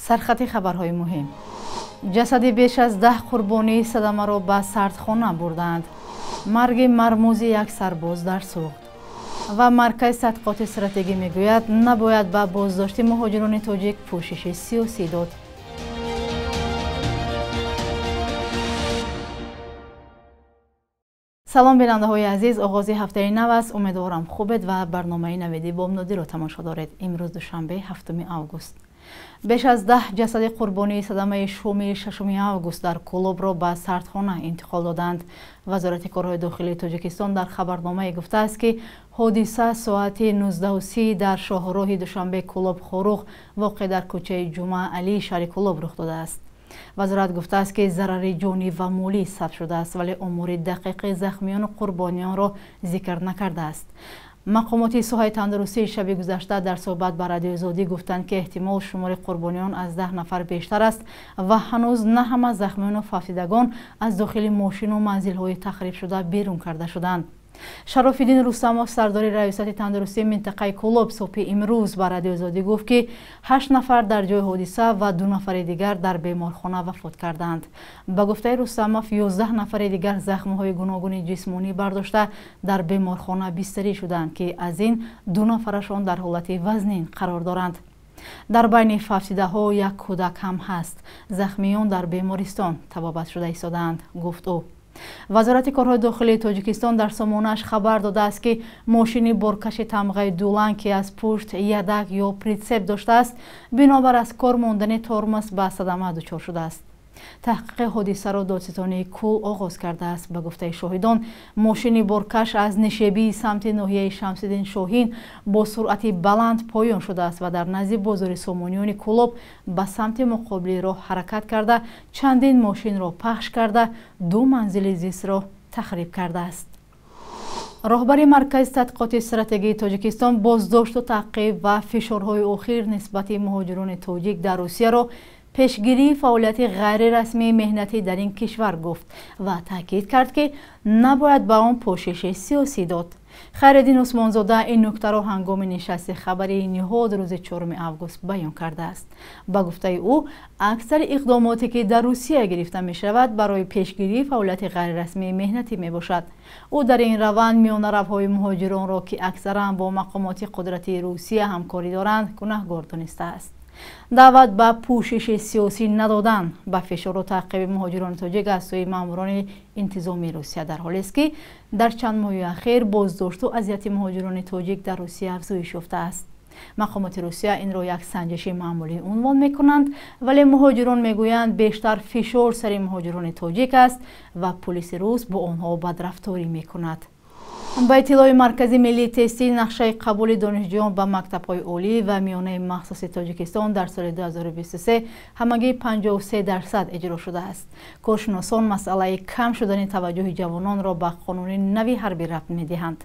Сархати хабарҳои муҳим. Ҷасади беш аз 10 қурбонии садамаро ба сардхона бурданд. Марги мармузи як сарбоз дар Суғд. Ва маркази тадқиқоти стратегӣ мегӯяд, набояд ба боздошти муҳоҷирони тоҷик пӯшиши сиёсӣ дод. Салом бинандаҳои азиз, оғози ҳафтаи нав аст. Умедворам хубед ва барномаи навиди бомдодиро тамошо доред. Имрӯз душанбе, 7 август. Беш аз 10 ҷасади қурбонии садамаи шуми 6 август дар Кӯлобро ба сардхона интиқол доданд. Вазорати корҳои дохилии Тоҷикистон дар хабарномае гуфтааст, ки ҳодиса соати 19:30 дар шоҳроҳи Душанбе Кӯлоб Хоруғ воқеъ дар кӯчаи Ҷумъа Алии шаҳри Кӯлоб рух додааст. Вазорат гуфтааст, ки зарари ҷонӣ ва молӣ сабт шудааст, вале омори дақиқи захмиёну қурбониёнро зикр накардааст. Мақомоти соҳаи тандурустии шаби гузашта дар суҳбат ба Радиои Озодӣ гуфтанд, ки эҳтимол шумори қурбониён аз 10 нафар бештар аст ва ҳанӯз на ҳама захмиёну фавтидагон аз дохили мошину манзилҳои тахрибшуда берун карда шуданд. Шарофиддин Рустамов, сардори раёсати тандурустии минтақаи Кӯлоб, субҳи имрӯз ба Радиои Озодӣ гуфт, ки 8 нафар дар ҷои ҳодиса ва 2 нафари дигар дар беморхона вафот карданд. Ба гуфтаи Рустамов, 11 нафари дигар захмҳои гуногуни ҷисмонӣ бардошта дар беморхона бистарӣ шуданд, ки аз ин 2 нафарашон дар ҳолати вазнин қарор доранд. Дар байни фавтидаҳо як кӯдак ҳам ҳаст. Захмиён дар бемористон табобат шуда истодаанд, гуфт ӯ. Вазорати корҳои дохилии Тоҷикистон дар сомонааш хабар додааст, ки мошини боркаши тамғаи Дулан, ки аз пушт ядак ё притсеп доштааст, бинобар аз кор мондани тормоз ба садама дучор шудааст. Таҳқиқи ҳодисаро додситонии Кӯл оғоз кардааст. Ба гуфтаи шоҳидон, мошини боркаш аз нишебии самти ноҳияи Шамсиддин Шоҳин бо суръати баланд поён шудааст ва дар назди бозори Сомониёни Кӯлоб ба самти муқобили роҳ ҳаракат карда, чандин мошинро пахш карда, 2 манзили зистро тахриб кардааст. Роҳбари маркази тадқиқоти стратегии Тоҷикистон боздошту таъқиб ва фишорҳои охир нисбати муҳоҷирони тоҷик дар Русияро пешгирии фаъолияти ғайрирасмии меҳнатӣ дар ин кишвар гуфт ва таъкид кард, ки набояд ба он пӯшиши сиёсӣ дод. Хайриддин Усмонзода ин нуктаро ҳангоми нишасти хабарии ниҳод рӯзи 4 август баён кардааст. Ба гуфтаи ӯ, аксари иқдомоте ки дар Русия гирифта мешавад, барои пешгирии фаъолияти ғайрирасмии меҳнатӣ мебошад. Ӯ дар ин раванд миёнаравҳои муҳоҷиронро, ки аксаран бо мақомоти қудратии Русия ҳамкорӣ доранд, гунаҳгор донистааст. Даъват ба пӯшиши сиёсӣ надодан ба фишору таъқиби муҳоҷирони тоҷик аз сӯи маъмурони интизомии Русия дар ҳолест, ки дар чанд моҳи ахир боздошту азияти муҳоҷирони тоҷик дар Русия афзоиш ёфтааст. Мақомоти Русия инро як санҷиши маъмулӣ унвон мекунанд, вале муҳоҷирон мегӯянд, бештар фишор сари муҳоҷирони тоҷик аст ва пулиси рус бо онҳо бадрафторӣ мекунад. Ба иттилои Маркази миллии тестӣ, нақшаи қабули донишҷӯён ба мактабҳои олӣ ва миёнаи махсуси Тоҷикистон дар соли 2023 ҳамагӣ 53% иҷро шудааст. Коршиносон масъалаи кам шудани таваҷҷӯҳи ҷавононро ба қонуни нави ҳарбӣ рабт медиҳанд.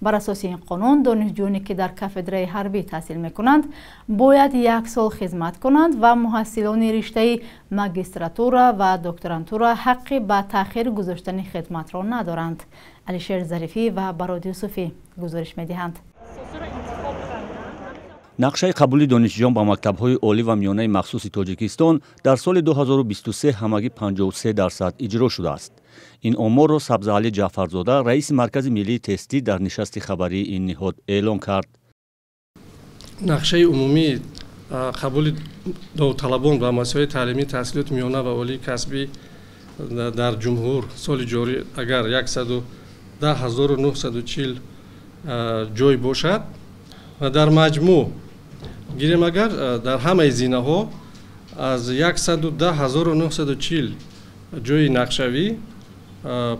Бар асоси ин қонун, донишҷӯёне ки дар кафедраи ҳарбӣ таҳсил мекунанд, бояд 1 сол хизмат кунанд ва муҳассилони риштаи магистратура ва докторантура ҳаққи ба таъхир гузоштани хидматро надоранд. Алишер Зарифӣ ва Барод Юсуфӣ гузориш медиҳанд. Нақшаи қабули донишҷӯён ба мактабҳои олӣ ва миёнаи махсуси Тоҷикистон дар соли 2023 ҳамагӣ 53% иҷро шудааст. Ин оморро Сабзаалӣ Ҷаъфарзода, раиси Маркази миллии тестӣ, дар нишасти хабарии ин ниҳод эълон кард. Нақшаи умумии қабули довталабон ба муассисаҳои таълимии таҳсилоти миёна ва олии касбӣ дар ҷумҳур соли ҷорӣ агар 110 940 ҷой бошад ва дар маҷмӯъ гирем, агар дар ҳамаи зинаҳо аз 110 940 ҷои нақшавӣ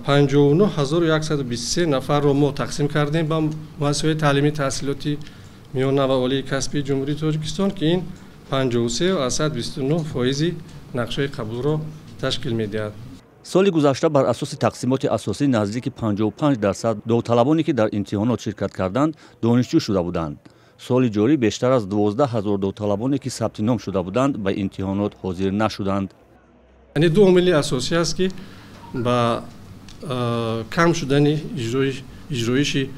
59 123 нафарро мо тақсим кардем ба муассисаҳои таълимии таҳсилоти миёна ва олии касбии Ҷумҳурии Тоҷикистон, ки ин 53,29 фоизи нақшаи қабулро ташкил медиҳад. Соли гузашта бар асоси тақсимоти асосӣ наздики 55% довталабоне, ки дар имтиҳонот ширкат карданд, донишҷӯ шуда буданд. Соли ҷорӣ бештар аз 12 ҳазор довталабоне, ки сабти ном шуда буданд, ба имтиҳонот ҳозир нашуданд. Яъне ду омили асосӣ аст, ки ба кам шудани иҷроиши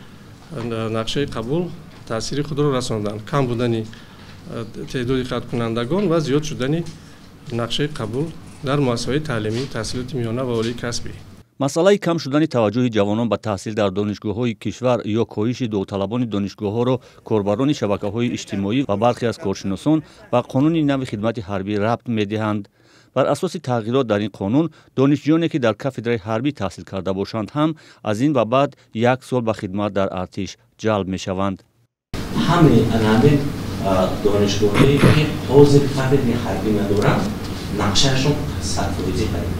нақшаи қабул таъсири худро расонданд: кам будани теъдоди хатмкунандагон ва зиёд шудани нақшаи қабул дар муассисаҳои таълимӣ, таҳсилоти миёна ва олии касбӣ. Масъалаи кам шудани таваҷҷӯҳи ҷавонон ба таҳсил дар донишгоҳҳои кишвар ё коҳиши довталабони донишгоҳҳоро корбарони шабакаҳои иҷтимоӣ ва бархе аз коршиносон ба қонуни нави хидмати ҳарбӣ рабт медиҳанд. Бар асоси тағйирот дар ин қонун, донишҷӯёне ки дар кафедраи ҳарбӣ таҳсил карда бошанд ҳам аз ин ба баъд як сол ба хидмат дар артиш ҷалб мешаванд. Ҳамаи ҳамин донишгоҳҳое ки ҳозир кафедраи ҳарбӣ надоранд, нақшаашон 100% қариб.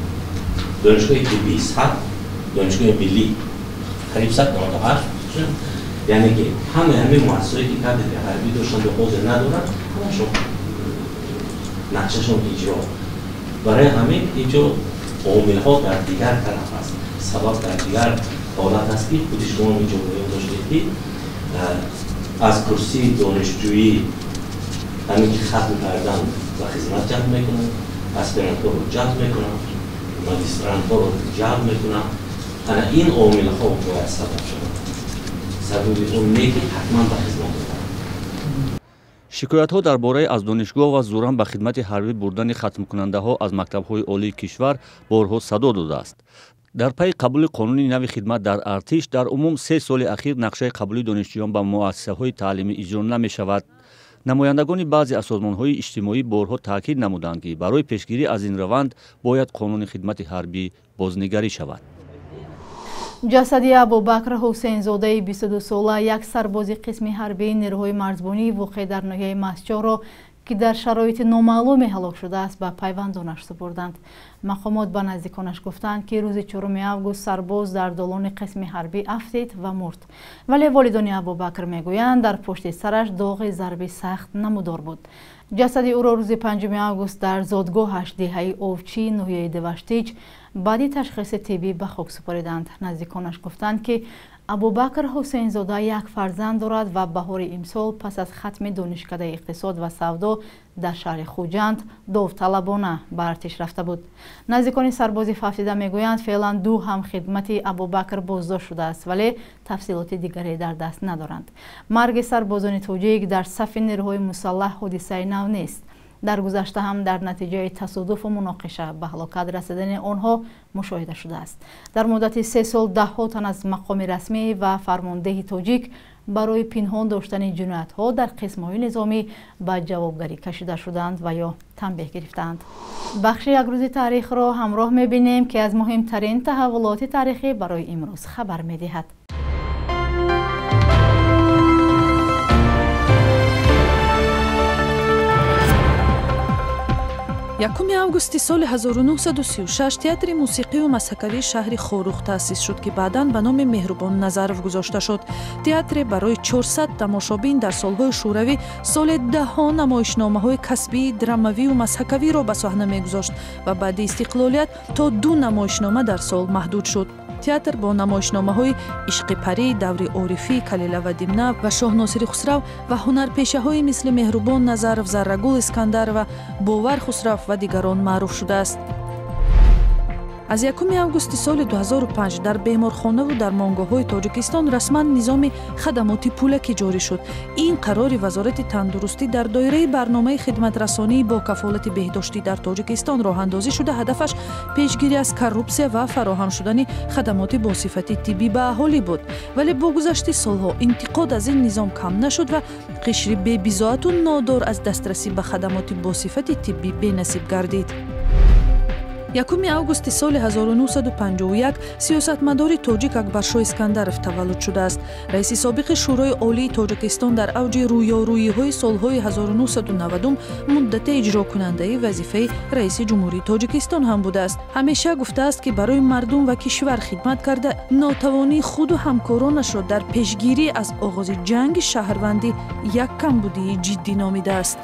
Донишгоҳи тиббӣ 100, донишгоҳи миллӣ қариб 100, 98. Яъне ки ҳамаи ҳамин муассисаҳое ки кафедраи ҳарбӣ доштанд ва ҳозир надоранд, ҳамашон нақшашон иҷро. Барои ҳамин инҷо омилҳо дар дигар тараф аст, сабаб дар дигар ҳолат аст, ки худи шумо инҷо баён доштед, ки аз курсии донишҷӯӣ ҳамин ки хатм кардан ба хизмат ҷалб мекунанд, аспирантҳоро ҷалб мекунанд, магистрантҳоро ҷалб мекунанд. Ана ин омилҳо бояд сабаб шаванд. Сабаби он не ки ҳатман ба хизмат мебаранд. Шикоятҳо дар бораи аз донишгоҳ ва зӯран ба хидмати ҳарбӣ бурдани хатмкунандаҳо аз мактабҳои олии кишвар борҳо садо додааст. Дар пайи қабули қонуни нави хидмат дар артиш дар умум 3 соли ахир нақшаи қабули донишҷӯён ба муассисаҳои таълимӣ иҷро намешавад. Намояндагони баъзе аз созмонҳои иҷтимоӣ борҳо таъкид намуданд, ки барои пешгирӣ аз ин раванд бояд қонуни хидмати ҳарбӣ бознигарӣ шавад. Ҷасади Абубакр Ҳусейнзодаи 22-сола, як сарбози қисми ҳарбии нерӯҳои марзбонии воқеъ дар ноҳияи Мастчоҳро, ки дар шароити номаълуме ҳалок шудааст, ба пайвандонаш супурданд. Мақомот ба наздиконаш гуфтанд, ки рӯзи 4 август сарбоз дар долони қисми ҳарбӣ афтид ва мурд. Вале волидони Абубакр мегӯянд, дар пушти сараш доғи зарби сахт намудор буд. Ҷасади ӯро рӯзи 5 август дар зодгоҳаш деҳаи Овчӣ ноҳияи Деваштич баъди ташхиси тиббӣ ба хок супориданд. Наздиконаш гуфтанд, ки Абубакр Ҳусейнзода як фарзанд дорад ва баҳори имсол пас аз хатми донишкадаи иқтисод ва савдо дар шаҳри Хуҷанд довталабона ба артиш рафта буд. Наздикони сарбози фавтида мегӯянд, феълан 2 ҳамхидмати Абубакр боздошт шудааст, вале тафсилоти дигаре дар даст надоранд. Марги сарбозони тоҷик дар сафи нерӯҳои мусаллаҳ ҳодисаи нав нест. Дар гузашта ҳам дар натиҷаи тасодуфу муноқиша ба ҳалокат расидани онҳо мушоҳида шудааст. Дар муддати 3 сол даҳҳо тан аз мақоми расмӣ ва фармондеҳи тоҷик барои пинҳон доштани ҷиноятҳо дар қисмҳои низомӣ ба ҷавобгарӣ кашида шуданд ва ё танбеҳ гирифтаанд. Бахши якрӯзи таърихро ҳамроҳ мебинем, ки аз муҳимтарин таҳаввулоти таърихӣ барои имрӯз хабар медиҳад. Якуми августи соли 1936 театри мусиқию масхакавии шаҳри Хоруғ таъсис шуд, ки баъдан ба номи Меҳрубон Назаров гузошта шуд. Театре барои 400 тамошобин дар солҳои шӯравӣ соли даҳҳо намоишномаҳои касбӣ, драмавию масхакавиро ба саҳна мегузошт ва баъди истиқлолият то 2 намоишнома дар сол маҳдуд шуд. Театр бо намоишномаҳои Ишқи парӣ, Даври орифӣ, Калила ва Димна ва Шоҳносири Хусрав ва ҳунарпешаҳои мисли Меҳрубон Назаров, Заррагул Искандарова, Бовар Хусрав ва дигарон маъруф шудааст. Аз 1 августи соли 2005 дар беморхонаву дармонгоҳҳои Тоҷикистон расман низоми хадамоти пулакӣ ҷорӣ шуд. Ин қарори Вазорати тандурустӣ дар доираи барномаи хидматрасонии бо кафолати беҳдоштӣ дар Тоҷикистон роҳандозӣ шуда, ҳадафаш пешгирӣ аз коррупсия ва фароҳам шудани хадамоти босифати тиббӣ ба аҳолӣ буд. Вале бо гузашти солҳо интиқод аз ин низом кам нашуд ва қишри бебизоату нодор аз дастрасӣ ба хадамоти босифати тиббӣ бенасиб гардид. 1 августи соли 1951 сиёсатмадори тоҷик Акбаршоҳ Искандаров таваллуд шудааст. Раиси собиқи Шӯрои Олии Тоҷикистон дар авҷи рӯёрӯиҳои солҳои 1990 муддати иҷрокунандаи вазифаи раиси ҷумҳурии Тоҷикистон ҳам будааст. Ҳамеша гуфтааст, ки барои мардум ва кишвар хидмат карда, нотавонии худу ҳамкоронашро дар пешгирӣ аз оғози ҷанги шаҳрвандӣ як камбудии ҷиддӣ номидааст.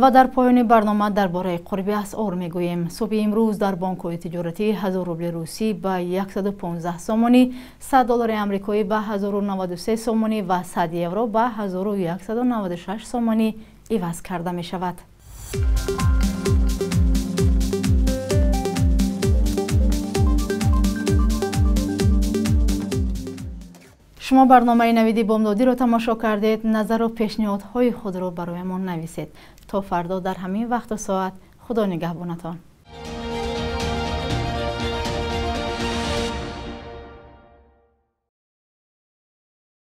Ва дар поёни барнома дар бораи қурби асъор мегӯем. Субҳи имрӯз дар бонкҳои тиҷоратӣ 1000 рубли русӣ ба 115 сомонӣ, 100 доллари амрикоӣ ба 1093 сомонӣ ва 100 евро ба 1196 сомонӣ иваз карда мешавад. Шумо барномаи Навиди Бомдодиро тамошо кардед. Назару пешниҳодҳои худро бароямон нависед. То фардо дар ҳамин вақту соат, Худо нигаҳбонатон.